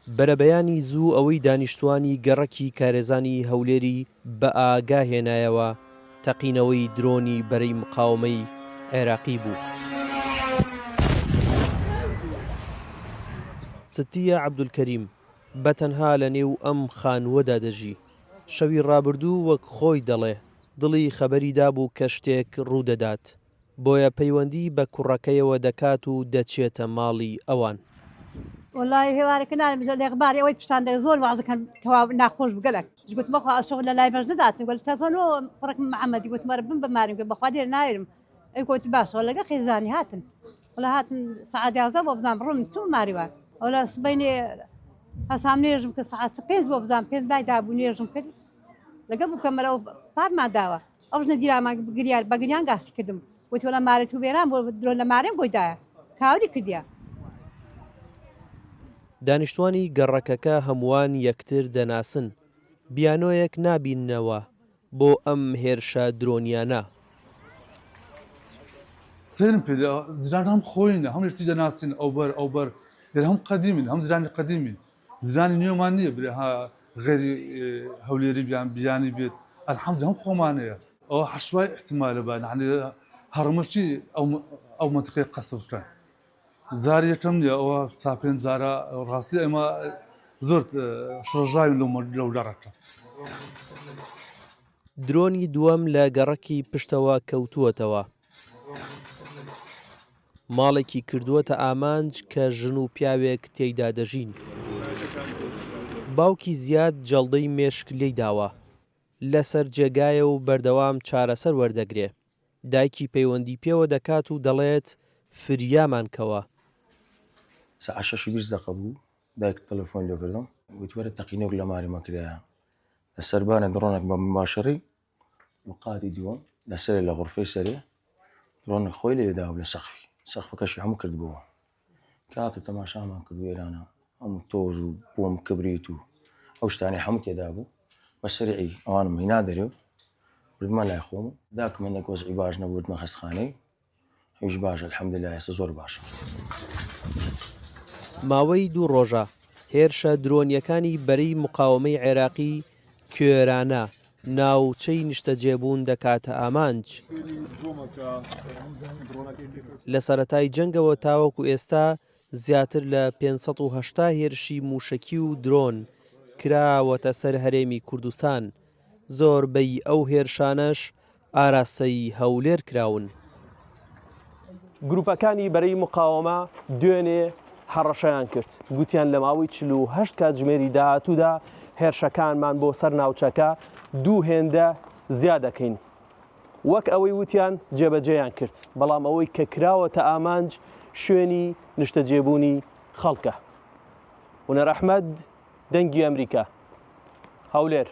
بەرەبەیانی زوو ئەوەی دانیشتووانی گەڕەکی کارێزانی هەولێری بەئاگا هێنایەوە، تەقینەوەی درۆنی بەرەی مقاوەمەی عێراقی بوو. ستیە عەبدولکەریم بە تەنها لە نێو ئەم خانووەدا دەژی. شەوی ڕابردوو وەک خۆی دەڵێ، دڵی خەبەری دابوو کە شتێک ڕوودەدات، بۆیە پەیوەندی بە کوڕەکەیەوە دەکات و دەچێتە ماڵی ئەوان. وەڵای هێوارەکە نانم لێغباری ئەوەی پیشان دەکەن زۆر وازەکەن تەواو ناخۆش بوو گەلەک گوتم بەخوا ئەشەو لە لای بەش نەداتن گوت تەلەفۆن کوڕەکم محەممەدی گوتم وەرە بم بە مارم گوت بەخوا دێرە ناوێرم ئەی گوتی باشە وەڵا لەگەڵ خێزانی هاتن وەڵا هاتن سەعات 11 بۆ بزانم ڕۆم چووم ماریوان وەڵا سبەینێ هەسام نوێژم کرد سەعات پێنج بۆ بزانم پێنج لای دابوو نوێژم کرد لەگەڵ بووکە مەرەوە پارمان داوە ئەو ژنە دیرامان گریار بە گریان گاسی کردم وتی وەڵا مارێ تو وێران بۆ درۆ لە مارێم گۆی دایە کاوری کردیە. دانیشتوانی گەڕەکەکە هەمووان یەکتر دەناسن، بیانۆیەک نابیننەوە بۆ ئەم هێرشە درۆنیانە. سەیرم پێ دێ جیران هەم خۆینە هەم یەکتری دەناسین ئەوبەر ئەوبەر لێرە هەم قەدیمین هەم جیرانی قەدیمین جیرانی نوێمان نییە برێ ها غەیری هەولێری بیان بیانی بێت الحمد هەم خۆمانەیە ئەوە حەشوای احتمالە با یعنی هەڕمەکی ئەو ئەو منطقەی قەسف بکەن جار یەکەم نییە ئەوە چا پێنج جارە ڕاستی ئێمە زۆر شڵەژاوین لەو لەو گەڕەکە. درۆنی دووەم لە گەڕەکی پشتەوە کەوتووەتەوە. ماڵێکی کردووەتە ئامانج کە ژن و پیاوێک تێیدا دەژین. باوکی زیاد جەڵدەی مێشک لێی داوە، لەسەر جێگایە و بەردەوام چارەسەر وەردەگرێ. دایکی پەیوەندی پێوە دەکات و دەڵێت فریامان کەوە. سەعات شەش و 20 دەقە بوو دایک تەلەفۆن لێ کردم وتی وەرە تەقینەوەک لە ماری مەکرایە لە سەربانە دڕۆنێک بە مباشەڕی و قاتی دووەم لە سەرێ لە غرفەی سەرێ دڕۆنێک خۆی لێ داو لە سەقفی سەقفەکەشی هەموو کردبووە کاتە تەماشامان کرد وێرانە هەموو تۆز و بۆم کبریت و ئەو شتانەی هەموو تێدا بوو بە سەریعی ئەوانم هینا دەرێ و بردمان لای خۆم داکم هەندێک وەزعی باش نەبوو بردمە خەستخانەی ئەویش باشە الحمدللە ئێستا زۆر باشە. ماوەی دوو ڕۆژە هێرشە درۆنییەکانی بەرەی مقاوەمەی عێراقی کوێرانە ناوچەی نیشتەجێبوون دەکاتە ئامانج. لە سەرەتای جەنگەوە تاوەکو ئێستا زیاتر لە 580 هێرشی مووشەکی و درۆن کراوەتە سەر هەرێمی کوردستان، زۆربەی ئەو هێرشانەش ئاراستەی هەولێر کراون. گروپەکانی بەرەی مقاوەمە دوێنێ هەڕەشەیان کرد، گوتیان لە ماوەی 48 کاتژمێری داهاتوودا هێرشەکانمان بۆ سەر ناوچەکە دوو هێندە زیاد دەکەین. وەک ئەوەی وتیان جێبەجێیان کرد، بەڵام ئەوەی کە کراوەتە ئامانج شوێنی نیشتەجێبوونی خەڵکە. هونەر ئەحمەد، دەنگی ئەمریکا، هەولێر.